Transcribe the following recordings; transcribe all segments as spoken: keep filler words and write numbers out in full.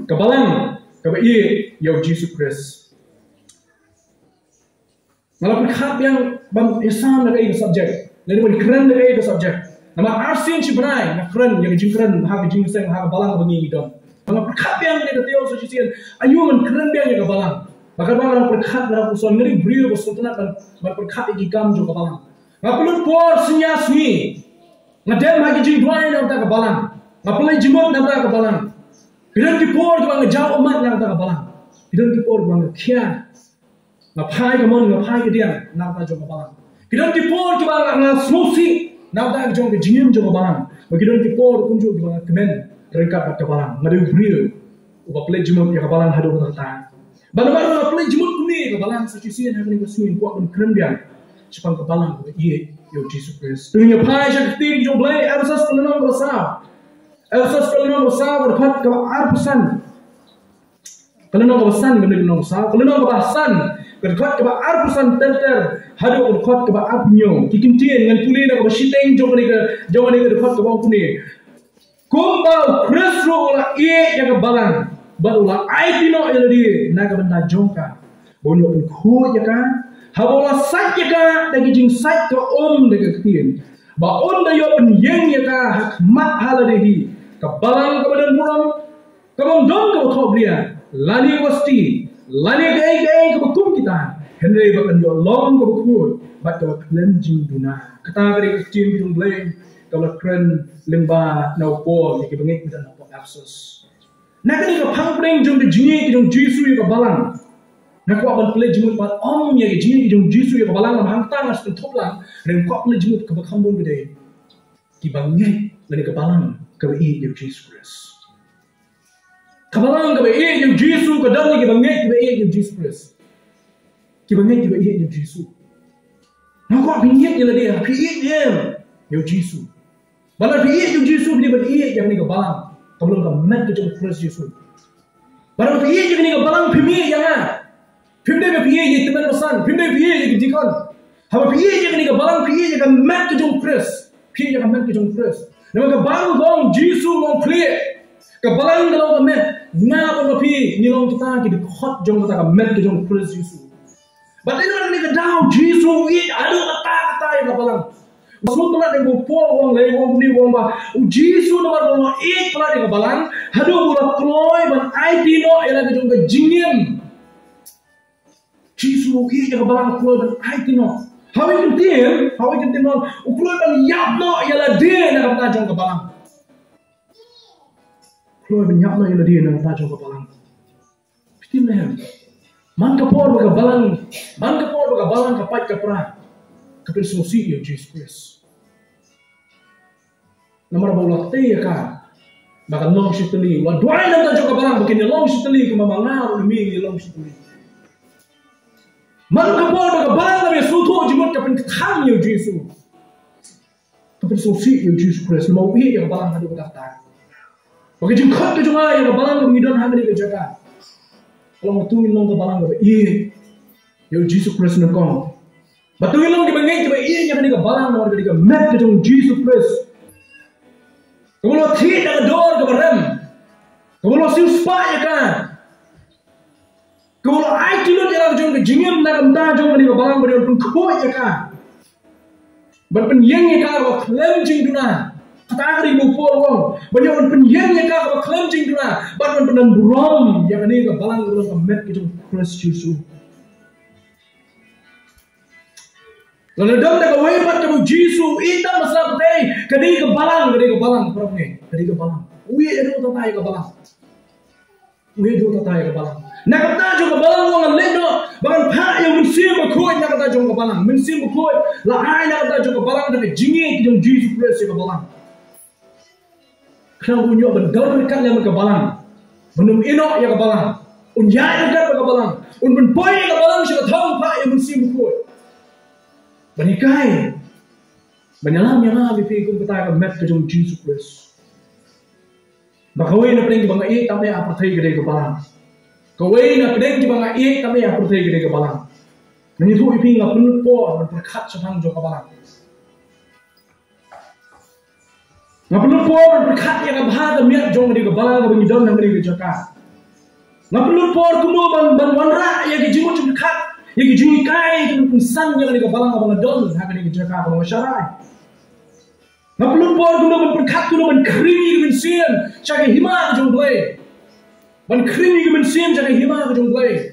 Ka balang kaba ïeit ïa u Jisu Khrist. Nga la pyrkhat biang ban ïasam da kaei ka subject, lane ban kren da kaei ka subject. Namar arsien shi bnai nga kren ïa ka jingkren ha ka jingïaseng ha ka balang kaba ngi don. Nga pyrkhat biang ïa ka theology session, aïu ngan kren biang ïa ka balang. Ba katba nga dang pyrkhat, nga dang pyrkhat, nga dang briew ba sngewtynnat ban, ban pyrkhat ïa ki kam jong ka balang. Nga pynlut por synñia sngi, nga dem ha ki jingduwai na ka bynta ka balang. Nga pynleit jingmut na ka bynta ka balang. Ki don ki por kiba nga jaw ummat na ka bynta ka balang. Ki don ki por kiba nga khia, nga phai ka mon, nga phai ka diang na ka bynta jong ka balang. Ki don ki por kiba nga, nga sngewsih na ka bynta jong ka jingim jong ka balang. Bad ki don ki por kumjuh kiba nga kmen ryngkat bad ka balang. Nga dei u briew uba pynleit jingmut ïa ka balang haduh katta katta. Bad namar nga pynleit jingmut kumne ïa ka balang sa shisien, ha kane ka sngi nga kwah ban kren biang shaphang ka balang kaba ïeit ïa u Jisu Khrist. To ngin ïa phai sha ka ktien jong U Blei, Ephesos ka lynnong kaba saw. Ephesos ka lynnong kaba saw, ka dkhot kaba arphew san. Ka lynnong kaba san, ka lynnong kaba saw, ka lynnong kaba san, ka dkhot kaba arphew san ter ter haduh ka dkhot kaba arphew hynñiew. Ki kyntien ngan pule na kaba shiteng jong kane ka, jong kane ka dkhot kaba ong kumne: Kumba u Khrist ruh u la ïeit ïa ka balang bad u la aiti noh ïa lade na ka bynta jong ka, ba un ïoh pynkhuid ïa ka, haba u la sait ïa ka da ki jingsait ka um da ka ktien, ba un da ïoh pynïeng ïa ka ha khmat ha lade hi, ka balang kaba don burom, kaba ym don kaba thohbria lane kaba sti lane kaei kaei kaba kum kita, hynrei ba kan ïoh long kaba khuid bad kaba khlem jingduna. Kata ka dei ka ktien jong U Blei kaba la kren lyngba na u Paul ïa ki bangeit ba don hapoh Ephesos. Na kane ka phang pdeng jong ka jingïeit jong U Jisu ïa ka balang, nga kwah ban pynleit jingmut bad ong ïa ka jingïeit jong U Jisu ïa ka balang, namar hangta nga shu kynthup lang, hynrei nga kwah pynleit jingmut kaba kham bun ka dei ki bangeit lane ka balang kaba ïeit ïa U Jisu Khrist. Ka balang kaba ïeit ïa U Jisu ka don ïa ki bangeit kiba ïeit ïa U Jisu Khrist. Ki bangeit kiba ïeit ïa U Jisu. Nga kwah phin ïeit ïa lade, phi ïeit ïa em ïa U Jisu. Bad lada phi ïeit ïa U Jisu, phi dei ban ïeit ïa kane ka balang kaba long ka met ka jong U Khrist Jisu. Bad lada phi ïeit ïa kane ka balang, phim ïeit ïa nga. Phim dei ba phi ïeit ïa i tymmen basan, phim dei ba phi ïeit ïa ki deacon. Haba phi ïeit ïa kane ka balang, phi ïeit ïa ka met ka jong U Khrist. Phi ïeit ïa ka met ka jong U Khrist. Namar ka Baibl ka ong, Jisu u ong khlieh, ka balang ka long ka met. Nga bad ma phi ngi long kita ki dkhot jong kata ka met ka jong U Khrist Jisu. Bad ïa kane ka daw Jisu u ïeit haduh katta katta ïa ka balang. Sngewtynnat ïa u Paul u ong lei, u ong kumne, u ong ba u Jisu namar ba u la ïeit palat ïa ka balang, haduh ba u la kloi ban aiti noh ïa la ka jong ka jingim. Jisu u ïeit ïa ka balang, u kloi ban aiti noh. Ha kawei ka ktien, ha kawei ka ktien u kloi ban ïap noh ïa lade na ka bynta jong ka balang. U kloi ban ïap noh ïa lade na ka bynta jong ka balang. Phi tip ne em? Man ka por ba ka balang, man ka por ba ka balang ka pait ka pra, ka pynsngewsih ïa u Jisu Khrist. Namar ba u la tei ïa ka ba kan long shi tylli, u la duwai na ka bynta jong ka balang ba kin ïa long shi tylli, kumba ma nga ruh ma me ngi long shi tylli. Man ka por ba ka balang ka ba sngewthuh jingmut ka pynkthang ïa u Jisu. Ka pynsngewsih ïa u Jisu Khrist namar u ïeit ïa ka balang haduh katta katta. Ba ka jingkhot ka jong nga ïa ka balang kaba ngi don ha kane ka jaka ka long ba to ngin long ka balang kaba ïeit ïa u Jisu Khrist nyngkong. Ba to ngin long ki bangeit kiba ïeit ïa kane ka balang namar ka dei ka met ka jong u Jisu Khrist, kaba la thied da ka dor kaba rem, kaba la siewspah ïa ka, kaba la aiti lut ïa la ka jong ka jingim na ka bynta jong kane ka balang, ban ïoh pynkhuid ïa ka, ban pynïeng ïa ka kaba khlem jingduna. Kata ka dei ba u Paul u ong, ban ïoh ban pynïeng ïa ka kaba khlem jingduna, ban, ban pyndon burom ïa kane ka balang kaba long ka met ka jong u Khrist Jisu. Lada don da kawei pat kaba u Jisu u ïeit tam ba sla pyrthei, ka dei ka balang, ka dei ka balang, paralok ngi, ka dei ka balang. U ïeit haduh katta ïa ka balang. U ïeit haduh katta ïa ka balang. Na ka bynta jong ka balang u ong, ngan leit noh ba ngan phah ïa u Mynsiem Bakhuid na ka bynta jong ka balang. Mynsiem Bakhuid la ai na ka bynta jong ka balang da ka jingïeit jong u Jisu Khrist ïa ka balang. Khnang ba un ïoh ban don ryngkat lem bad ka balang, ban ym ïehnoh ïa ka balang, un ïaid ryngkat bad ka balang, un pynpoi ïa ka balang sha ka thong, phah ïa u Mynsiem Bakhuid ban hikai, ban ïalam ïa nga bad ïa phi kum kata ka met ka jong u Jisu Khrist. Ba kawei na pdeng kiba nga ïeit tam eh ha pyrthei ka dei ka balang. Kawei na pdeng kiba nga ïeit tam eh ha pyrthei ka dei ka balang. Ngan ïathuh ïa phi, nga pynlut por ban pyrkhat shaphang jong ka balang. Nga pynlut por ban pyrkhat ïa ka bha ka miat jong kane ka balang kaba ngi don ha kane ka jaka. Nga pynlut por kumno ban, ban wanrah ïa ki jingmut jingpyrkhat, ïa ki jinghikai, ban pynsan ïa kane ka balang kaba nga don ha kane ka jaka kaba nga sharai. Nga pynlut por kumno ban pyrkhat, kumno ban khring ïa ka mynsiem sha ka hima ka jong U Blei. Ban khring ïa ka mynsiem sha ka hima ka jong U Blei.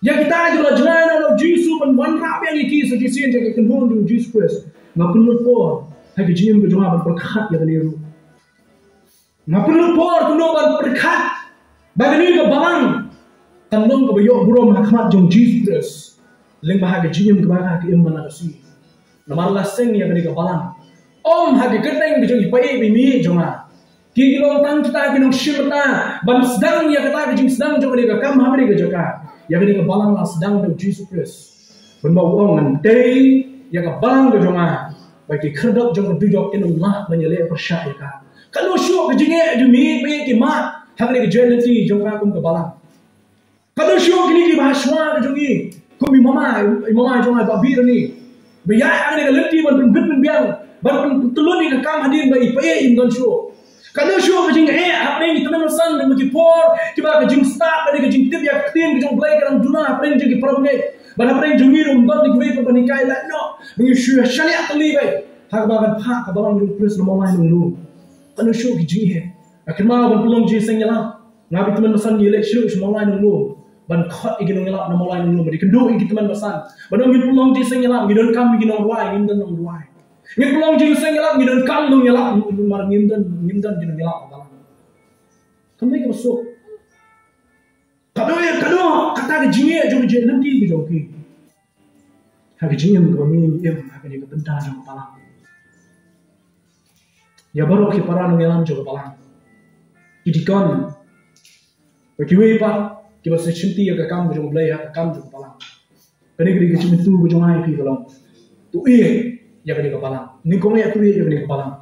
Ïa kita kiba la jngai na U Jisu, ban wanrah biang ïa ki sa shisien sha ka kynhun jong U Jisu Khrist. Nga pynlut por ha ka jingim ka jong nga ban pyrkhat ïa kane ruh. Nga pynlut por kumno ban pyrkhat ba kane ka balang kan long kaba ïoh burom ha khmat jong U Jisu Khrist, lyngba ha ka jingim kaba ha ka im ba la ka sngi. Namar la seng ïa kane ka balang, ym ha ka kyrteng ka jong i paid i mei jong nga. Ki, ki long tang kita ki nongshim bynta ban sdang ïa kata ka jingsdang jong kane ka kam ha kane ka jaka. Ïa kane ka balang la sdang da U Jisu Khrist. Ban ba u ong, ngan tei ïa ka balang ka jong nga, ba ki khyrdop jong ka dujok kin ym lah ban ïaleh pyrshah ïa ka. Katno shuh ka jingeh jong i mei bad i mei ha kane ka jingeh lynti jong ka kum ka balang. Katno shuh kine kiba ha shuwa ka jong i, kum i mama, i mama jong nga ba bit ni, ba ïaid ha kane ka lynti ban pynbit pynbiang, ban pyntlot ïa ka kam hadien ba i paid im don shuh. Katno shuh ka jingeh hapdeng ki tymmen basan, ki por kiba ka jingstad bad ka jingtip ïa ka ktien ka jong U Blei ka dang duna hapdeng jong ki para bangeit. Bad hapdeng jong ngi ruh ym don kiwei pat ban hikai lad noh ba ngi shu shaniah tylli beit ha kaba kan phah ka balang jong U Khrist na Mawlai Nonglum. Katno shuh ki jingeh. Nga kynmaw ban pynlong jingïaseng ïalap, nga bad ki tymmen basan ngi leit sha Mawlai Nonglum ban khot ïa ki nongïalap na Mawlai Nonglum, ban ïakynduh ïa ki tymmen basan. Ban ong ngin pynlong jingïaseng ïalap, ngi donkam ïa ki nongrwai, ngim don nongrwai. Ngin pynlong jingïaseng ïalap, ngi donkam nongïalap, namar ngim don, ngim don ki nongïalap ha balang. Kam dei kaba suk. Katno ïa, katno kata ka jingeh jong ka jingeh lynti ka jong ki ha ka jingim kaba ngi im ha kane ka bynta jong ka balang. Ïa baroh ki para nongïalam jong ka balang, ki dikon bad kiwei pat kiba sa shimti ïa ka kam ka jong U Blei ha ka kam jong ka balang. Kane ka dei ka jingmyntu ka jong nga ïa phi ka long, to ïeit ïa kane ka balang. Nyngkong ïa to ïeit ïa kane ka balang.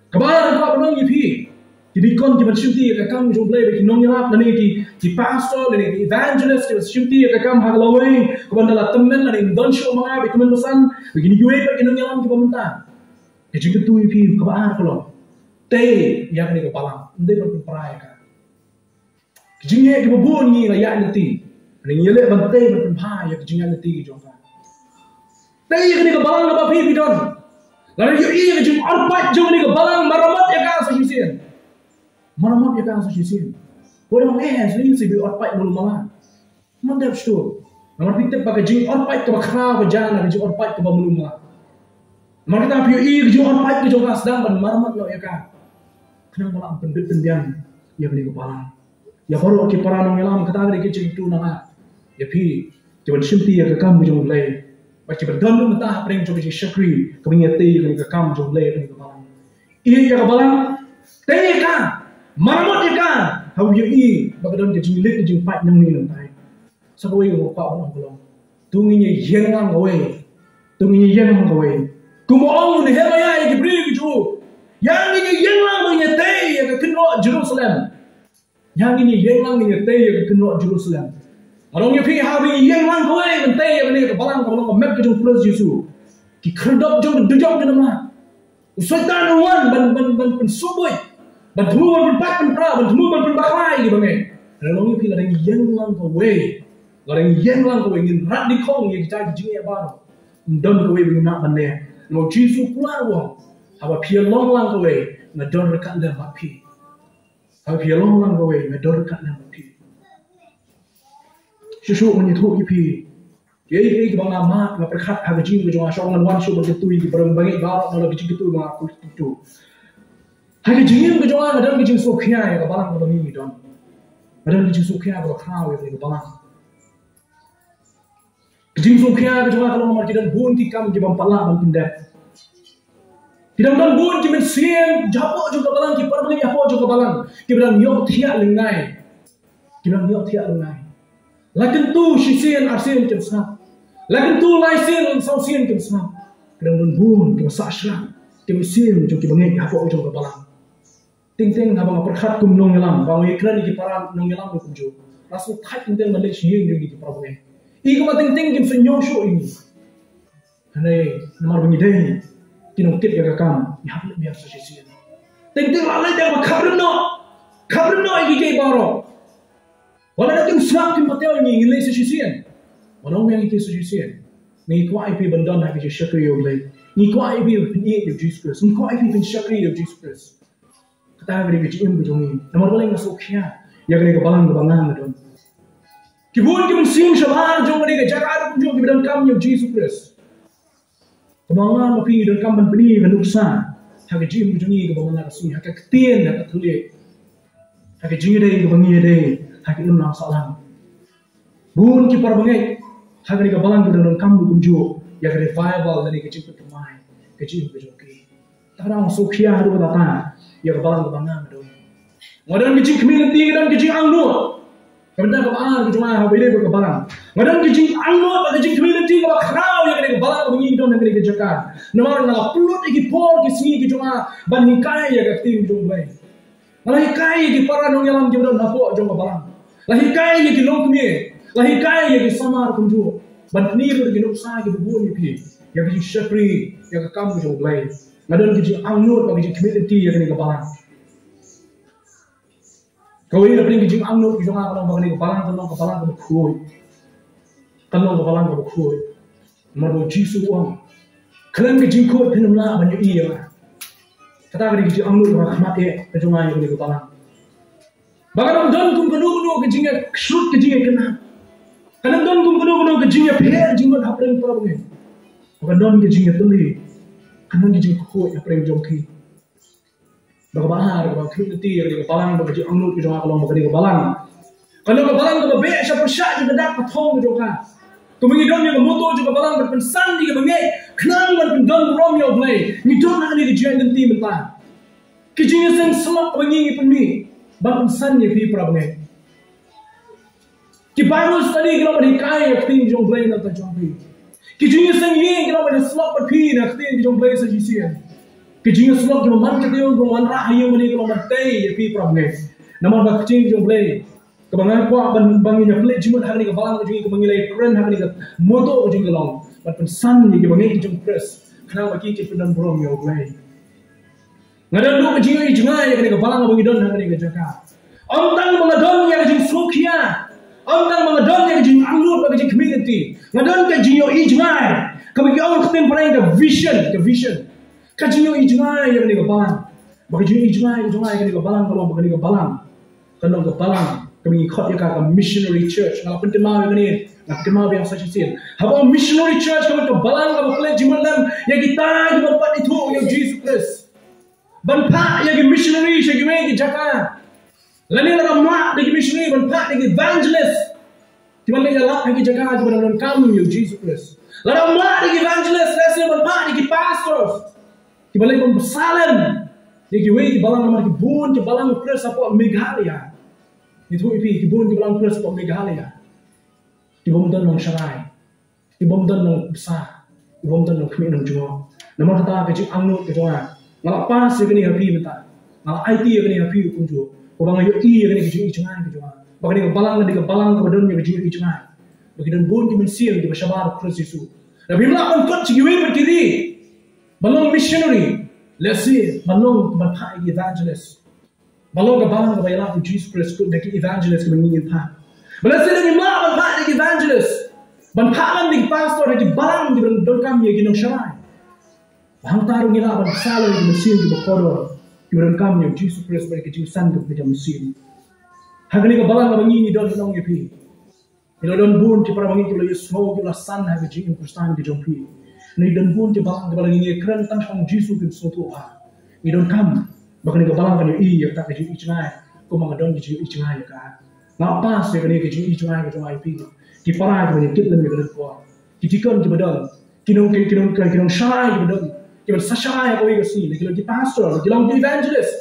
Kaba ar, kaba nyngkong ïa phi, ki dikon kiba shimti ïa ka kam jong U Blei, ba ki nongïalap lane ki, ki pastor lane ki evangelist kiba shimti ïa ka kam ha ka lawei, kaba ynda la tymmen lane ym don shuh ma nga bad ki tymmen basan, ba kine kiwei pat ki nongïalam kiba mynta. Ka jingkyntu ïa phi kaba ar ka long, tei ïa kane ka balang, ym dei ban pynpra ïa ka. Ki jingeh kiba bun ngi la ïaid lynti. Ngi ïaleh ban tei ban pynbha ïa ki jingeh lynti ki jong ka. Tei ïa kane ka balang kaba phi phi don. Lada ïohi ïa ka jingorpait jong kane ka balang, maramot ïa ka sa shisien. Maramot ïa ka sa shisien. Ko dang eh sa shisien ba orpait mulu mala. Manda shu. Namar phi tip ba ka jingorpait kaba khraw ka jia na ka jingorpait kaba mulu mala. Namar kata phi ïohi ka jingorpait ka jong ka, sdang ban maramot noh ïa ka. Khnang ba lah ban pynbit pynbiang ïa kane ka balang. Ïa baroh ki para nongïalam, kata ka dei ka jingkyntu na nga ïa phi, kiban shimti ïa ka kam ka jong U Blei, bad kiba don mynta hapdeng jong ka jingshakri kaba ngi ïatei ïa kane ka kam jong U Blei, ïa kane ka balang. Ïeit ïa ka balang, tei ïa ka, maramot ïa ka. Haba ïohi ba ka don ka jingleh ka jingpait nangne nangtai. Sa kawei ka mut ba ban ong ka long, to ngin ïeng lang kawei. To ngin ïeng lang kawei. Kumba ong u Nehemaïah ïa ki briew ki Jiw, ïa ngin ïeng lang, ngin ïatei ïa ka kynroh Jerusalem. Ïa ngin ïeng lang, ngin ïatei ïa ka kynroh Jerusalem. Nga ong ïa phi, haba ngi ïeng lang kawei ban tei ïa kane ka balang kaba long ka met ka jong U Khrist Jisu, ki khyrdop jong ka dujok kin ym lah. U Soitan u wan ban, ban, ban pynsuhbuit, ban thmu ban pynpait pynpra, ban thmu ban pynbakla ïa ki bangeit. Nga ong ïa phi, lada ngi ïeng lang kawei, lada ngi ïeng lang kawei, ngin rat dkhong ïa kita ki jingeh baroh. Ym don kawei ba ngin nang ban leh. Namar U Jisu u kular u ong, haba phi ïalong lang kawei, nga don ryngkat lem bad phi. Haba phi ïalong lang kawei, nga don ryngkat lem bad phi. Shuh shuh ngan ïathuh ïa phi, kiei kiei kiba nga mad, nga pyrkhat ha ka jingim ka jong nga, shuwa ngan wan shuh ban kyntu ïa ki para bangeit baroh, namar ka jingkyntu ba nga kyntu. Ha ka jingim ka jong nga, nga don ka jingsngewkhia ïa ka balang kaba ngi don. Nga don ka jingsngewkhia kaba khraw ïa ka balang. Ka jingsngewkhia ka jong nga ka long namar ki don bun ki kam ki bym pat lah ban pyndep. Ki dang don bun ki mynsiem hapoh jong ka balang, ki para bangeit hapoh jong ka balang, kiba dang ïohthiah lyngngai. Kiba dang ïohthiah lyngngai. La kyntu shisien arsien kim sngap. La kyntu laisien sawsien kim sngap. Ki dang don bun kiba sah shlak, ki mynsiem jong ki bangeit hapoh jong ka balang. Teng teng haba nga pyrkhat kum nongïalam, ba nga ïakren ïa ki para nongïalam ruh kumjuh, la sngewthait teng teng ban leit sha ïing jong ki para bangeit. Ïa kaba teng teng kim sngewsih ïa ngi. Hynrei namar ba ngi dei ki nongkit ïa ka kam, ngi hap leit biang sa shisien. Teng teng la leit biang ba khapren noh, khapren noh ïa kiei kiei baroh. Wat la kim sngap kim pat ïoh ïa ngi, ngin leit sa shisien. Wat la ong ïa ngi sa shisien. Ngi kwah ïa phi ban don ha ka jingshakri ïa U Blei. Ngi kwah ïa phi ban pyni ïa U Jisu Khrist. Ngi kwah ïa phi ban shakri ïa U Jisu Khrist. Kata ka dei ka jingim ka jong ngi. Namar balei nga sngewkhia ïa kane ka balang kaba nga nga don. Ki bun ki mynsiem shabar jong kane ka jaka ruh kumjuh kiba donkam ïa U Jisu Khrist. Kaba nga ma phi ngi donkam ban pyni ka nuksa ha ka jingim ka jong ngi kaba man la ka sngi, ha ka ktien, ha ka thylliej, ha ka jingïadei kaba ngi ïadei ha ka imlang sahlang. Bun ki para bangeit ha kane ka balang ki donkam ruh kumjuh ïa ka revival lane ka jingpynthymmai ka jingim ka jong ki. Te nga sngewkhia haduh katta ïa ka balang kaba nga nga don. Nga don ka jingkhmih lynti, nga don ka jingangnud. Ka bynta kaba ar ka jong nga ha kaba ïadei bad ka balang. Nga don ka jingangnud bad ka jingkhmih lynti kaba khraw ïa kane ka balang kaba ngi don ha kane ka jaka. Namar nga la pynlut ïa ki por ki sngi ki jong nga ban hikai ïa ka ktien jong U Blei. Nga la hikai ïa ki para nongïalam kiba don hapoh jong ka balang. La hikai ïa ki longkmie. La hikai ïa ki samar kumjuh. Ban pyni ruh ki nuksa kiba bun ïa phi ïa ka jingshakri ïa ka kam ka jong U Blei. Nga don ka jingangnud bad ka jingkhmih lynti ïa kane ka balang. Kawei na pdeng ka jingangnud ka jong nga ka long ba kane ka balang kan long ka balang kaba khuid. Kan long ka balang kaba khuid. Namar ba U Jisu u ong, khlem ka jingkhuid phin ym lah ban ïohi ïa nga. Kata ka dei ka jingangnud kaba khmat eh ka jong nga ïa kane ka balang. Ba kan ym don kum kano kano ka jingïakynduh, ka jingïakynduh. Kan ym don kum kano kano ka jingïapher jingmut hapdeng para bangeit. Ba kan don ka jingïatylli. Kan don ka jingkhuid hapdeng jong ki. Ba kaba ar, kaba khmih lynti ïa kane ka balang, ba ka jingangnud ka jong nga ka long ba kane ka balang kan long ka balang kaba beh sha pyrshah jingkyrkhu ka thong ka jong ka. Kumba ngi don ïa ka motto jong ka balang, ban pynsan ïa kiba ngeit khnang ban pyndonburom ïa U Blei. Ngi don ha kane ka jingïaid lynti mynta. Ki jingïaseng syllok ba ngi ngi pynmih ban pynsan ïa phi para bangeit. Ki Bible study ki long ban hikai ïa ka ktien jong U Blei na ka bynta jong phi. Ki jingïaseng ïing ki long ban ïasyllok bad phi na ka ktien jong U Blei sa shisien. Ki jingïasyllok kiba man ka ktien, kiba wanrah ha ïing mane ki long ban tei ïa phi para bangeit. Namar ba ka ktien jong U Blei kaba nga kwah ban, ba ngin ïa pynleit jingmut ha kane ka balang ka jong ngi, kaba ngi la ïakren ha kane ka motto ka jong ngi ka long ban pynsan ïa kiba ngeit ki jong U Khrist khnang ba ki kin pyndonburom ïa U Blei. Nga don ruh ka jingïohi jngai ïa kane ka balang ba ngi don ha kane ka jaka. Ym tang ba nga don ïa ka jingsngewkhia, ym tang ba nga don ïa ka jingangnud bad ka jingkhmih lynti, nga don ka jingïohi jngai, kaba ki ong ha ka ktien Phareng ka vision, ka vision. Ka jingïohi jngai ïa kane ka balang. Ba ka jingïohi jngai ka jong nga ïa kane ka balang ka long ba kane ka balang kan long ka balang kaba ngi khot ïa ka ka missionary church. Nga la pynkynmaw ïa kane, nga pynkynmaw biang sa shisien. Haba ong missionary church ka long ka balang kaba pynleit jingmut lem ïa kita kiba pat ithuh ïa U Jisu Khrist. Ban phah ïa ki missionary sha kiwei ki jaka. Lane lada ym lah da ki missionary, ban phah da ki evangelist kiba leit ïalap ha ki jaka kiba donkam ïa U Jisu Khrist. Lada ym lah da ki evangelist, lehse ban phah da ki pastors kiba leit ban pynsahlem ïa kiwei ki balang, namar ki bun ki balang U Khrist hapoh Meghalaya. Ngi ïathuh ïa phi, ki bun ki balang U Khrist hapoh Meghalaya ki bym don nongsharai, ki bym don nongbsa, ki bym don nongkhmih nongjngoh. Namar kata ka jingangnud ka jong nga, nga la pass ïa kane ha phi mynta. Nga la aiti ïa kane ha phi kumjuh, kaba nga ïohi ïa kane ka jingïohi jngai ka jong nga, ba kane ka balang ka dei ka balang kaba don ïa ka jingïohi jngai. Ba ki don bun ki mynsiem kiba shabar U Khrist Jisu. Lada phim lah ban kut sha kiwei pat ki ri ban long missionary, lehse ban long, ban phah ïa ki evangelist. Ba long ka balang kaba ïalap ïa U Jisu Khrist kut da ki evangelist kiba ngi ngin phah. Ba lehse lada ngim lah ban phah da ki evangelist, ban phah lem da ki pastor ha ki balang kiba donkam ïa ki nongsharai, ba hangta ruh ngi lah ban pynsahlem ïa ki mynsiem kiba kordor kiba donkam ïa U Jisu Khrist bad ïa ka jingsan kaba kynja mynsiem. Ha kane ka balang kaba ngi ngi don, ngi ong ïa phi, ngi la don bun ki para bangeit kiba la ïohsngew, kiba la san ha ka jingim Khristan ka jong phi. Ngi don bun ki balang kiba la ngi ïakren tang shaphang U Jisu kim sngewthuh bha. Ngi donkam ba kane ka balang kan ïohi ïa kata ka jingïohi jngai, kumba nga don ka jingïohi jngai ïa ka. Nga pass ïa kane ka jingïohi jngai ka jong nga ïa phi, ki para kiba ngi kit lem ïa kane ka por, ki deacon kiba don, ki nong, ki nong, ki nongsharai kiba don, kiba sa sharai ha kawei ka sngi, ki long ki pastor, ki long ki evangelist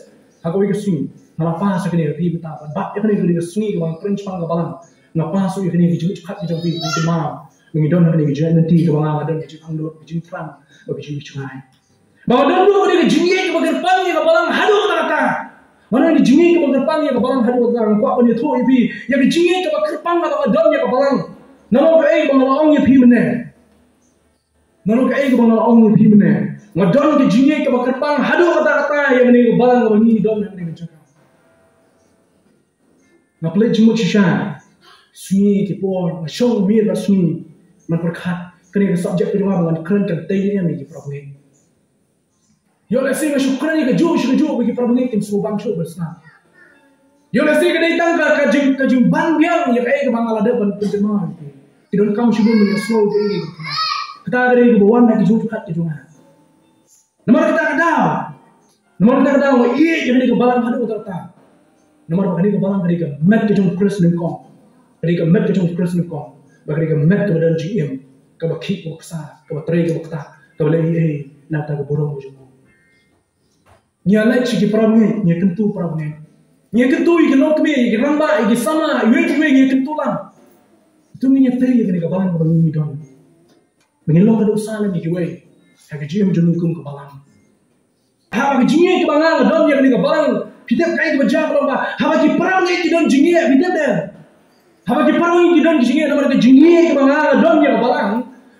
ha kawei ka sngi. Nga la pass ïa kane ha phi mynta, bad ïa kane ka dei ka sngi kaba nga kren shaphang ka balang. Nga pass ïa kane ka jingïohi jngai ka jong phi, phi, phi ma. Ngi don ha kane ka jingïohi lynti kaba nga, nga don ka jingangnud, ka jingthrang bad ka jingïohi jngai. Ba nga don ruh ka dei ka jingïeit kaba kyrpang ïa ka balang haduh katta katta. Nga don ka jingïeit kaba kyrpang ïa ka balang haduh katta. Nga kwah ban ïathuh ïa phi ïa ka jingïeit kaba kyrpang kaba nga don ïa ka balang. Namar kaei ba nga la ong ïa phi mynne? Namar kaei kaba nga la ong ïa phi mynne? Nga don ka jingïeit kaba kyrpang haduh katta katta ïa kane ka balang kaba ngi don ha kane ka jaka. Nga pynleit jingmut shisha Sngi ki por, nga shong miet bad sngi, ngan pyrkhat, kane ka subject ka jong nga ba ngan kren, kan tei ne em ïa ki para bangeit. Ïoh lehse nga shu kren ïa kajuh sha kajuh bad ki para bangeit kim sngewbang shuh ban sngap. Ïoh lehse ka dei tang ka, ka jing, ka jingban biang ïa kaei kaba nga la dep ban pynthymmai ïa ki. Ki donkam shibun ban ïohsngew kaei kaei kaba nga. Kata ka dei kaba wan na ki jingpyrkhat ki jong nga. Namar kata ka daw, namar kata ka daw nga ïeit ïa kane ka balang haduh katta katta. Namar ba kane ka balang ka dei ka met ka jong u Khrist nyngkong. Ka dei ka met ka jong u Khrist nyngkong. Ba ka dei ka met kaba don jingim, kaba khih kaba ksa, kaba trei kaba kta, kaba leh ei ei na kata ka burom ka jong u. Ngi ïa leit sha ki para bangeit, ngi ïa kyntu para bangeit. Ngi ïa kyntu ïa ki longkmie, ïa ki rangbah, ïa ki samla, iwei pa iwei ngi ïa kyntu lang. To ngin ïa trei ïa kane ka balang kaba ngi don. Ba ngin long ka dohsa lem ïa kiwei ha ka jingim jong ngi kum ka balang. Haba ka jingïeit kaba nga nga don ïa kane ka balang, phi tip kaei kaba jia ka long ba haba ki para bangeit ki don jingïeit, phi tip de. Haba ki para bangeit ki don ki jingïeit, namar ka jingïeit kaba nga nga don ïa ka balang,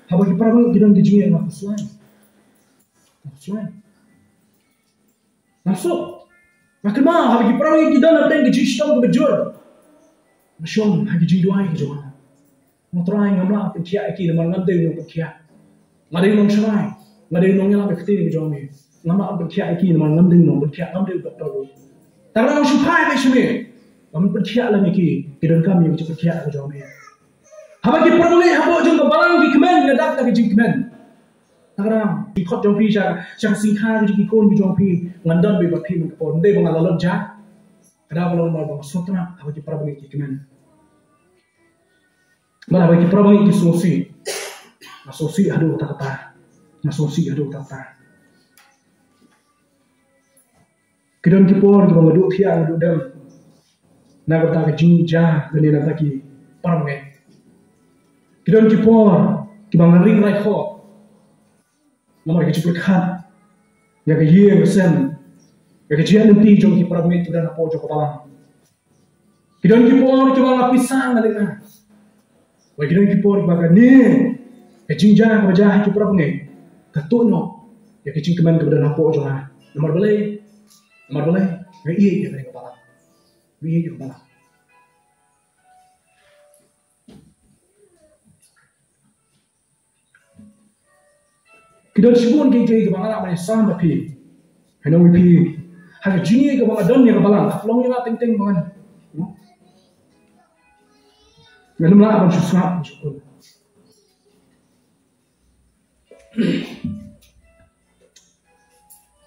haba ki para bangeit ki don ki jingïeit, nga khuslai. Nga khuslai. Nga suk. Nga kynmaw haba ki para bangeit ki don hapdeng ka jingshitom kaba jur, nga shong ha ka jingduwai ka jong nga. Nga, Trai, ngam lah ban pynkhiah ïa ki namar ngam dei u nongpynkhiah. Nga dei u nongsharai. Nga dei u nongïalam ïa ka ktien ka jong me. Ngam lah ban pynkhiah ïa ki namar ngam dei u nongpynkhiah, ngam dei u doktor ruh. Te nga shu phai beit sha me ban pynkhiah lem ïa ki. Ki donkam ïa ka jingpynkhiah ka jong me. Haba ki para bangeit hapoh jong ka balang ki kmen, nga dap da ka jingkmen. Te nga, ki khot jong phi sha, sha ka sngewkha ka jong ki khun ki jong phi, ngan don beit bad phi man ka por. Ym dei ba nga la lut jia. Ka daw ka long ba nga sngewtynnat haba ki para bangeit ki kmen. Bad haba ki para bangeit ki sngewsih, nga sngewsih haduh katta katta. Nga sngewsih haduh katta katta. Ki don ki por kiba nga duh thiah nga duh dem na ka bynta ka jingjia lane na ka bynta ki para bangeit. Ki don ki por kiba nga ring raikhoh namar ka jingpyrkhat ïa ka ïing ka sem, ïa ka jingïaid lynti jong ki para bangeit kiba don hapoh jong ka balang. Ki don ki por kiba nga pisa nga lynga. Bad ki don ki por kiba kane ka jingjia kaba jia ha ki para bangeit ka tuh noh ïa ka jingkmen kaba don hapoh jong nga. Namar balei? Namar balei? Nga ïeit ïa kane ka balang. Nga ïeit ïa ka balang. Ki don shibun kiei kiei kiba nga lah ban ïasam bad phi. Hynrei phi, ha ka jingïeit kaba nga don ïa ka balang, ka long ïa nga teng teng ba ngan, ngan ym lah ban shu sngap, ban shu kut.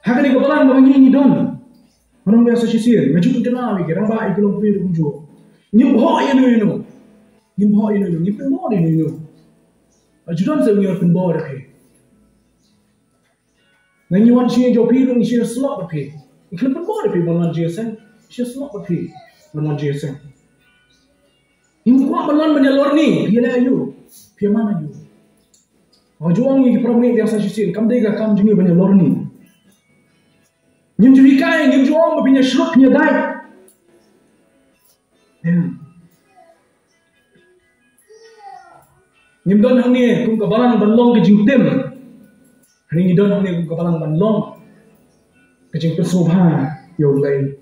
Ha kane ka balang kaba ngi, ngi don, nga ong ïa sa shisien, nga ju pynkylla ïa ki rangbah, ïa ki longkmie ruh kumjuh. Ngim bhoh ïano ïano. Ngim bhoh ïano ïano, ngim pynbor ïano ïano. Ba ju don sa ngi wan pynbor ïa phi. Ngi wan sha ïing jong phi ruh ngi sngewsih bad phi. Ngi khlem pynbor ïa phi ban wan jingïaseng. Sngewsih bad phi ban wan jingïaseng. Ngim kwah ban wan ban ïalorni, phi ïaleh aïu, phi ïaman aïu. Nga ju ong ïa ki para bangeit ïa sa shisien, kam dei ka kam jong ngi ban ïalorni. Ngim ju hikai, ngim ju ong ba phin ïashlur, phin ïadait. Em. Ngim don hangne kum ka balang ban long ka jingtim. Hangne ngi don hangne kum ka balang ban long ka jingpynsngewbha ïa U Blei.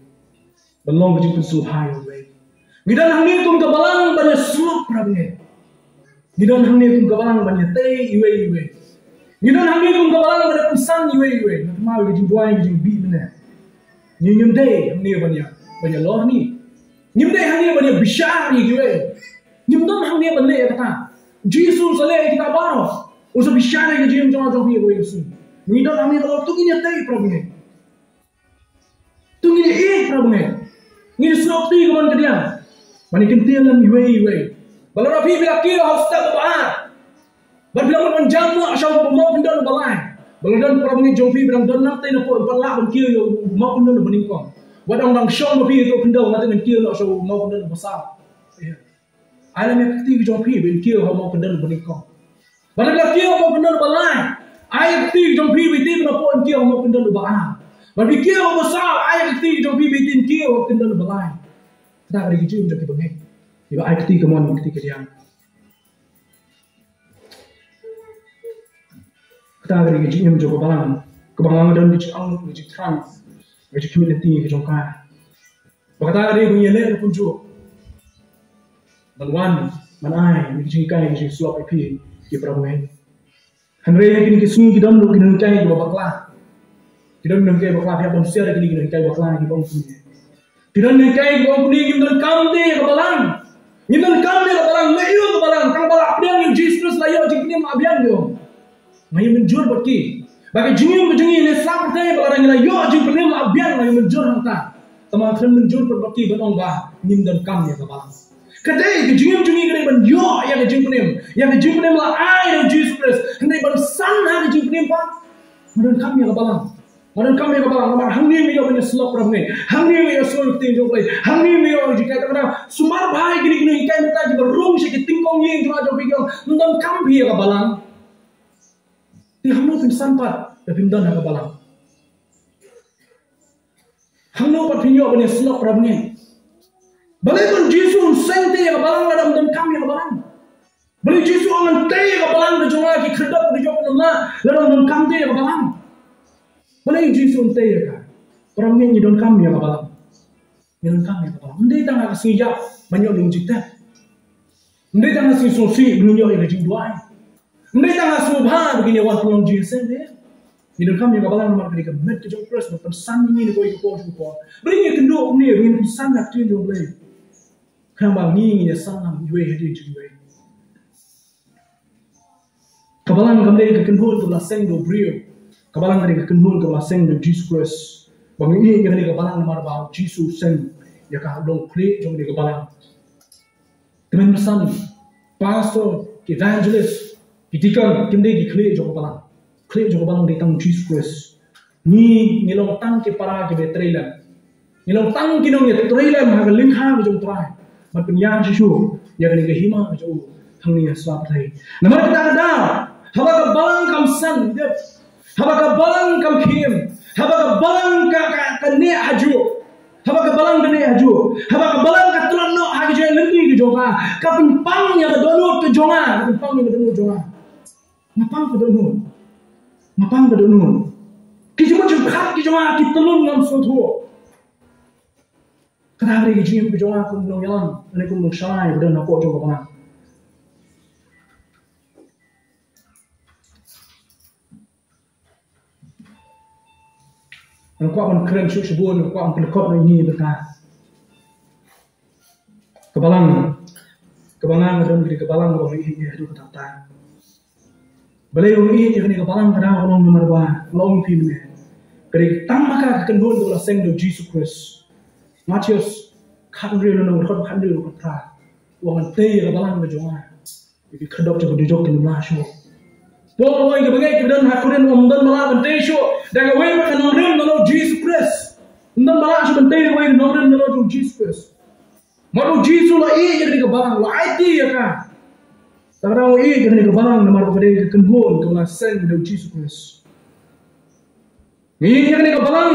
Ban long ka jingpynsngewbha ïa U Blei. Ngi don hangne kum ka balang ban ïashlur para bangeit. Ngi don hangne kum ka balang ban ïatei iwei iwei. Ngi don hangne kum ka balang ban ïapynsan iwei iwei. Nga kynmaw ïa ka jingduwai, ka jingbih mynne. Ngi, ngim dei hangne ban ïa, ban ïalorni. Ngim dei hangne ban ïabishar ïa kiwei. Ngim don hangne ban leh ïa kata. Jisu u sa leh ïa kita baroh. U sa bishar ïa ka jingim jong nga jong phi ïa kawei ka sngi. Ngi don hangne ka lor, to ngin ïatei para bangeit. To ngin ïeit para bangeit. Ngin sngewthuh ka mon ka diang. Ban ïa kyntiew lem iwei iwei. Ba lada phi, phi la kiew ha u step uba ar, bad phi la mut ban jam noh sha u mawkyndon uba lai, ba la don para bangeit jong phi ba dang don nangtei na pdeng, ba lah ban kiew ïa u mawkyndon uba nyngkong. Wat dang, dang shong ma phi ha u khyndew, nangtei ban kiew noh sha u mawkyndon uba saw. Ïa. Ai lem ïa ka kti ka jong phi ban kiew ha u mawkyndon uba nyngkong. Bad lada phi kiew ha u mawkyndon uba lai, ai ïa ka kti ka jong phi ban tip na pdeng, kiew ha u mawkyndon uba ar. Bad phi kiew ha uba saw, ai ïa ka kti ka jong phi ban tip, kiew ha u mawkyndon uba lai. Kata ka dei ka jingim jong ki bangeit. Kiba ai kti kamon, kti kadiang. Kata ka dei ka jingim jong ka balang kaba nga don, ka jingangnud, ka jingthrang, ka jingkhmih lynti ka jong ka. Ba kata ka dei ba ngi ïaleh ruh kumjuh. ban wan, ban ai ïa ka jinghikai, ka jingsyllok ïa phi ki para bangeit. Hynrei ha kine ki sngi ki don ruh ki nonghikai kiba bakla. Ki don nonghikai bakla, phi hap ban share ïa kine ki nonghikai bakla kiba ong kumne. Ki don nonghikai kiba ong kumne, ngim donkam te ïa ka balang. Ngim donkam ïa ka balang, nga ïoh ka balang, tang ba la pdiang ïa u Jisu Khrist, la ïoh jingpynim la biang ïoh. Nga ïa mynjur bad ki. Ba ka jingim ka jong ngi ne sa pyrthei ba la ngi la ïoh jingpynim la biang, nga ïa mynjur hangta. Tangba nga khlem mynjur bad ki ban ong ba ngim donkam ïa ka balang. Ka dei ka jingim jong ngi ka dei ban ïoh ïa ka jingpynim. Ïa ka jingpynim la ai da u Jisu Khrist. Hynrei ban san ha ka jingpynim pat, nga donkam ïa ka balang. Nga donkam ïa ka balang namar hangne nga ïoh ban ïasyllok para bangeit. Hangne nga ïoh sngew ïa ka ktien jong U Blei. Hangne nga ïoh jinghikai, tang kata sumar bha ïa kine ki nonghikai mynta kiba rung sha ki tyngkong ïing jong nga jong phi, nga donkam phi ïa ka balang. Te hangno phin san pat da phim don ha ka balang? Hangno pat phin ïoh ban ïasyllok para bangeit? Balei ban Jisu un seng te ïa ka balang lada ym donkam ïa ka balang? Balei Jisu un tei ïa ka balang ka jong nga, ki khyrdop ki jong nga, lada ym donkam te ïa ka balang? Balei Jisu un tei ïa ka? Para bangeit, ngi donkam ïa ka balang. Ngi donkam ïa ka balang. Ym dei tang ha ka sngi ïap ban ïoh lum jingtep. Ym dei tang ha ka sngi sngewsih ban ïoh ïa ka jingduwai. Ym dei tang ha ka sngi bha ba kin ïa wan pynlong jingïaseng, eh. Ngi donkam ïa ka balang namar ka dei ka met ka jong u Khrist ban pynsan ïa ngi na kawei ka por sha ka por. Balei ngi kynduh kumne, ba ngin pynsan ïa ka ktien jong U Blei? Khnang ba ngi ngin ïasan lang iwei hadien jong iwei. Ka balang kam dei ka kynhun kaba la seng da u briew. Ka balang ka dei ka kynhun kaba la seng da u Jisu Khrist. Ba ngi ïeit ïa kane ka balang namar ba u Jisu u seng ïa ka, u long u khlieh jong kane ka balang. Tymmen basan, pastor, ki evangelist, ki deacon, kim dei ki khlieh jong ka balang. Khlieh jong ka balang dei tang u Jisu Khrist. Ngi, ngi long tang ki para kiba ïatrei lem. Ngi long tang ki nongïatrei lem ha ka lyngkha ka jong U Trai ban pynïar shuh shuh ïa kane ka hima ka jong u hangne ha sla pyrthei. Namar kata ka daw, haba ka balang kam san, haba ka balang kam khim, haba ka balang ka, ka, ka neh hajuh, haba ka balang ka neh hajuh, haba ka balang ka tlot noh ha ka jingïaid lynti ka jong ka, ka pynpang ïa ka dohnud ka jong nga, ka pynpang ïa ka dohnud jong nga. Nga pang ka dohnud. Nga pang ka dohnud. Ki jingmut jingpyrkhat ki jong nga ki tyllun, ngam sngewthuh. Kata ka dei ka jingim ka jong nga kum u nongïalam, lane kum u nongshalai ba don hapoh jong ka balang. Nga kwah ban kren shuh shibun, nga kwah ban pynlong ïa ine i bynta. Ka balang, ka balang, ka don ka balang kaba ngi ïeit ïa haduh katta katta. Balei ngi ïeit ïa kane ka balang? Ka dei ka long namar ba, long phi mynne, ka dei tang ma ka ka kynhun kaba la seng da u Jisu Khrist. Mathaios khathynriew, lynnong khathynriew, khathynriew. Wan tei ïa ka balang ka jong nga. Ki khyrdop jong ka dujok kin ym lah shuh. Paul u ong ïa ki bangeit kiba don ha Korinth, ym don ba lah ban tei shuh da kawei pat ka nongrim, ngan ong u Jisu Khrist. Ym don ba lah shuh ban tei da kawei ka nongrim, ngan ong u Jisu Khrist. Namar u Jisu u la ïeit ïa kane ka balang, u la aiti ïa ka. Te ka dang ïeit ïa kane ka balang namar ba ka dei ka kynhun kaba la seng da u Jisu Khrist. Ngi ïeit ïa kane ka balang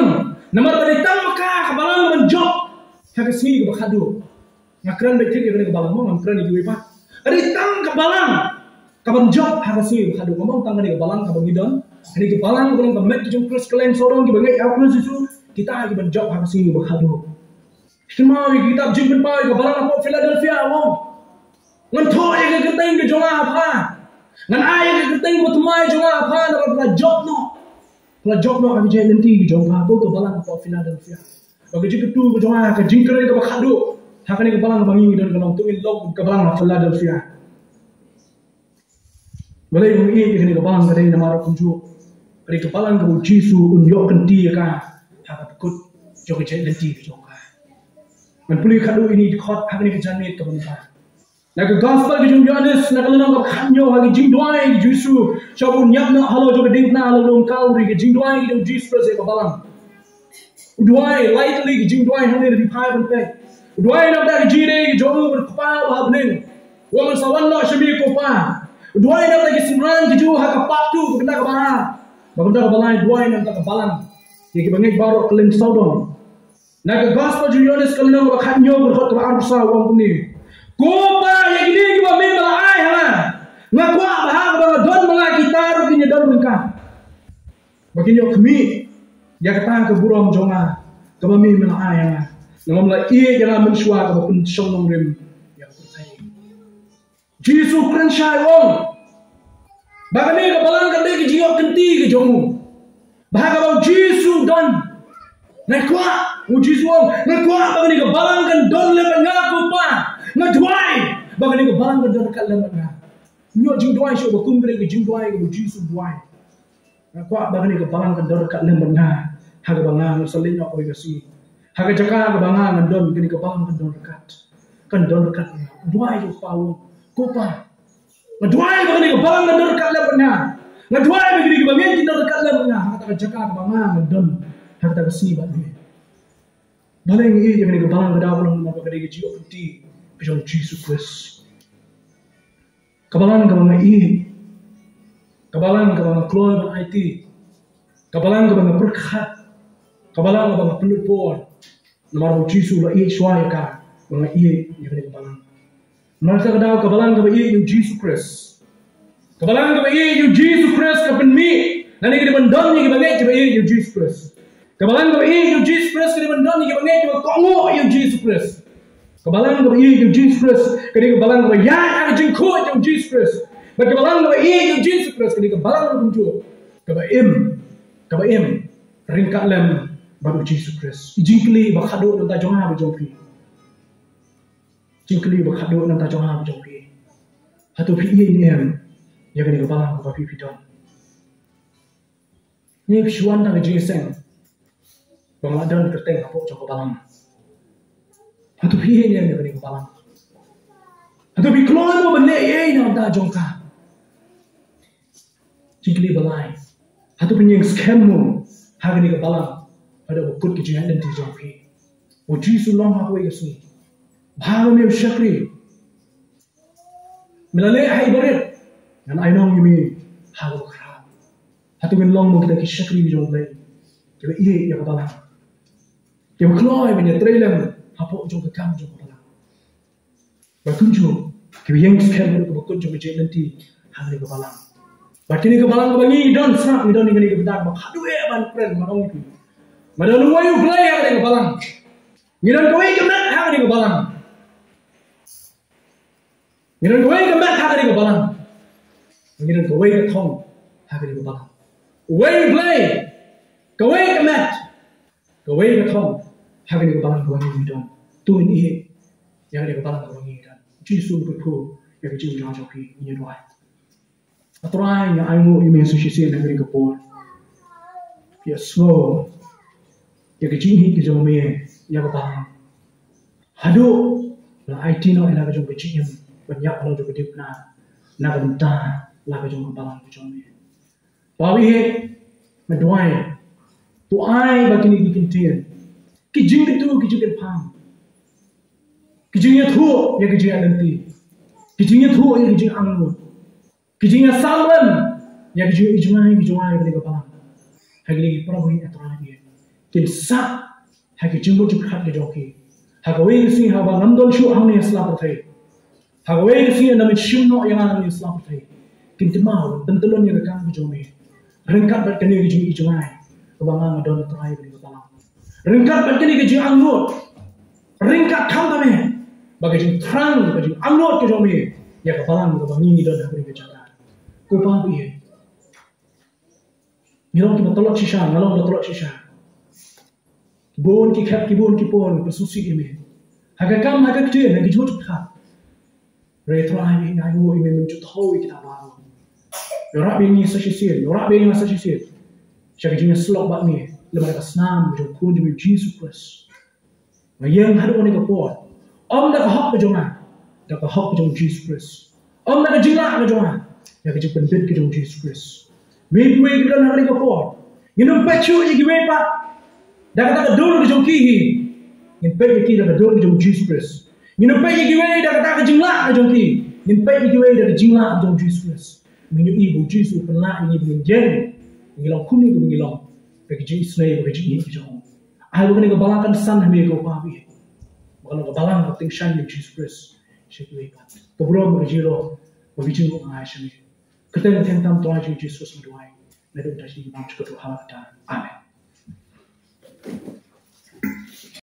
namar ba dei tang ma ka ka balang kaban jop ha ka sngi kaba khatduh. Nga kren beit ïa kane ka balang mo, ngam kren ïa kiwei pat. Ka dei tang ka balang kaban jop ha ka sngi kaba khatduh. Ngam ong tang kane ka balang kaba ngi don. Kane ka balang kaba long ka met ka jong u Khrist, ka leng sawdong kiba ngeit ha u Khrist Jisu, kita kiban jop ha ka sngi kaba khatduh. Sngewbha ïa ka kitab Jingpynpaw ïa ka balang hapoh Philadelphia, u ong, ngan thoh ïa ka kyrteng ka jong nga ha pha. Ngan ai ïa ka kyrteng kaba thymmai jong nga ha pha, naba pha la jop noh. Pha la jop noh ha ka jingïaid lynti ka jong pha, ko ka balang hapoh Philadelphia. Ba ka jingkyntu ka jong nga, ka jingkren kaba khatduh ha kane ka balang kaba ngi don, ka long, to ngin long ka balang ha Philadelphia. Balei ngi ïeit ïa kane ka balang? Ka dei namar kumjuh, ka dei ka balang kaba u Jisu un ïoh kynti ïa ka ha ka pyrkut jong ka jingïaid lynti ka jong ka. Ngan pule khatduh ine i dkhot ha kane ka janmiet kaba mynta. Na ka gospel ka jong u Ïoannis, na ka lynnong kaba khathynñiew, ha ka jingduwai u Jisu sha ba un ïap noh halor jong ka diengphna, halor lum Kalbari, ka jingduwai ka jong u Jisu Khrist ïa ka balang. U duwai, lai tylli ki jingduwai hangne, lada phi phai ban peit. U duwai na ka bynta ka jingïadei ka jong u bad u Kpa uba ha bneng. U ong, ngan sa wan noh sha me ko Pa. U duwai na ka bynta ki synran ki jong u ha ka part two, ka bynta kaba ar. Bad ka bynta kaba lai, u duwai na ka bynta ka balang. Ïa kiba ngeit baroh, ka lynnong sawdong. Na ka gospel jong u Ïoannis ka lynnong kaba khathynñiew, ka dkhot kaba arphew saw, u ong kumne: Ko Pa, ïa kine kiba me me la ai ha nga, nga kwah ba ha kaba nga don ma nga kita ruh kin ïadon ryngkat. Ba kin ïoh khmih ïa kata ka burom jong nga kaba me me la ai ha nga. Namar me la ïeit ïa nga mynshuwa kaba pynshong nongrim ïa ka pyrthei. Jisu kren shai, u ong ba kane ka balang ka dei ka jingïoh kynti ka jong u. Ba ha kaba u Jisu don, nga kwah, u Jisu u ong, nga kwah ba kane ka balang kan don lem bad nga, ko Pa. Nga duwai ba kane ka balang kan don ryngkat lem bad nga. Ïoh jingduwai shuh ba kum kane ka jingduwai kaba u Jisu u duwai. Nga kwah ba kane ka balang kan don ryngkat lem bad nga ha kaba nga ngan sa leit noh kawei ka sngi. Ha ka jaka kaba nga ngan don, kane ka balang kan don ryngkat. Kan don ryngkat bad nga. Duwai ïa u Pa u ong, ko Pa, nga duwai ba kane ka balang kan don ryngkat lem bad nga. Nga duwai ba kine kiba ngeit kin don ryngkat lem bad nga ha kata ka jaka kaba nga ngan don ha kata ka sngi bad me. Balei ngi ïeit ïa kane ka balang? Ka daw ka long namar ba ka dei ka jingïoh kynti ka jong u Jisu Khrist. Ka balang kaba nga ïeit, ka balang kaba nga kloi ban aiti, ka balang kaba nga pyrkhat, ka balang kaba nga pynlut por. Namar ba u Jisu u la ïeit shuwa ïa ka, ba nga ïeit ïa kane ka balang. Namar kata ka daw ka balang kaba ïeit ïa u Jisu Khrist, ka balang kaba ïeit ïa u Jisu Khrist ka pynmih lane ka dei ban don ïa kiba ngeit kiba ïeit ïa u Jisu Khrist. Ka balang kaba ïeit ïa u Jisu Khrist ka dei ban don ïa kiba ngeit kiba kohnguh ïa u Jisu Khrist. Ka balang kaba ïeit ïa u Jisu Khrist ka dei ka balang kaba ïaid ha ka jingkhuid jong u Jisu Khrist. Bad ka balang kaba ïeit ïa u Jisu Khrist ka dei ka balang kumjuh kaba im, kaba im ryngkat lem bad u Jisu Khrist. Jingkylli ba khadduh na ka bynta jong nga bad jong phi. Jingkylli ba khadduh na ka bynta jong nga bad jong phi. Hato phi ïeit ne em ïa kane ka balang kaba phi, phi don? Ngi phi shu wan da ka jingïaseng ba nga la don kyrteng hapoh jong ka balang. Hato phi ïeit ne em ïa kane ka balang? Hato phi kloi mo ban leh ei ei na ka bynta jong ka? Jingkylli ba lai, hato phi ïeng skhem mo ha kane ka balang? Hato ba kut ka jingïaid lynti jong phi? U Jisu u ong ha kawei ka sngi, bha ïa me u shakri, me la leh ha i barit, ngan ai nong ïa me ha kaba khraw. Hato ngin long mo kita ki shakri ki jong U Blei, kiba ïeit ïa ka balang, kiba kloi ban ïatrei lem hapoh jong ka kam jong ka balang? Ba kumjuh kiba ïeng skhem ïa kaba kut jong ka jingïaid lynti ha kane ka balang. Ba kane ka balang kaba ngi don, sa ngi don ïa kane ka bynta ba khadduh eh ban kren, ban ong ïa phi, ba don uwei U Blei ha kane ka balang. Ngi don kawei ka met ha kane ka balang. Ngi don kawei ka met ha kane ka balang. Ngi don kawei ka thong ha kane ka balang. Uwei U Blei, kawei ka met, kawei ka thong ha kane ka balang kaba ngi don. To ngin ïeit ïa kane ka balang kaba ngi don. Jisu u kyrkhu ïa ka jingïaid jong phi, ngin ïa duwai. A Trai, nga ainguh ïa me sa shisien ha kane ka por. Phi ïa sngew ïa ka jingïeit ka jong me ïa ka balang. Haduh la aiti noh ïa la ka jong ka jingim ban ïap halor jong ka dipnar na ka bynta la ka jong ka balang ka jong me. Ba ïeit, nga duwai, to ai ba kine ki kyntien, ki jingkyntu, ki jingkyrpang, ki jingïathuh ïa ki jingïaid lynti, ki jingïathuh ïa ki jingangnud, ki jingïasamrem ïa ki jingïohi jngai ki jong nga ïa kane ka balang. Ha kine ki para bangeit, A Trai, kin sah ha ki jingmut jingpyrkhat ki jong ki. Ha kawei ka sngi haba ngam don shuh hangne ha sla pyrthei, ha kawei ka sngi ynda men shim noh ïa nga nangne ha sla pyrthei, kin kynmaw ban pyntyllun ïa ka kam ka jong me ryngkat bad kane ka jingïohi jngai kaba nga nga don, A Trai, ha kane ka balang. Ryngkat bad kane ka jingangnud, ryngkat khamtam eh, ba ka jingthrang, ka jingangnud ka jong me ïa ka balang kaba ngi ngi don ha kane ka jaka. Ko Pa ba ïeit, ngi long kiba tlot shisha, nga long ba tlot shisha. Bun ki khep, ki bun ki por ngi pynsngewsih ïa me ha ka kam, ha ka ktien, ha ki jingmut jingpyrkhat. Hynrei Trai, nga ainguh ïa me, men ju thew ïa kita baroh. Ïarap ïa ngi sa shisien, ïarap ïa nga sa shisien sha ka jingïasyllok bad me lem bad ka snam jong u Khun jong me Jisu Khrist. Nga ïeng haduh kane ka por, ym da ka hok ka jong nga, da ka hok ka jong u Jisu Khrist. Ym da ka jinglah ka jong nga, da ka jingpynbit ka jong u Jisu Khrist. Me, kiwei kiba don ha kane ka por, ngin ym peit shuh ïa kiwei pat da kata ka dur ka jong ki hi. Ngin peit ïa ki da ka dur ka jong u Jisu Khrist. Ngin ym peit ïa kiwei da kata ka jinglah ka jong ki. Ngin peit ïa kiwei da ka jinglah ka jong u Jisu Khrist. Ngin ïohi ba u Jisu u pynlah ïa ngi ba ngin ïeng, ngi long kumne kumba ngi long, da ka jingisynei bad ka jingïeit ka jong u. Ai ba kane ka balang kan san ha me, ko Pa ba ïeit, ba kan long ka balang kaba tyngshaiñ ïa u Jisu Khrist sha kiwei pat. Ka burom bad ka jinglong bad ka jingïeit nga ai sha me. Kyrteng kyrteng tam, Trai, jong u Jisu Khrist nga duwai. Naduh mynta sha ki bymman jong ka dohkha. Amen.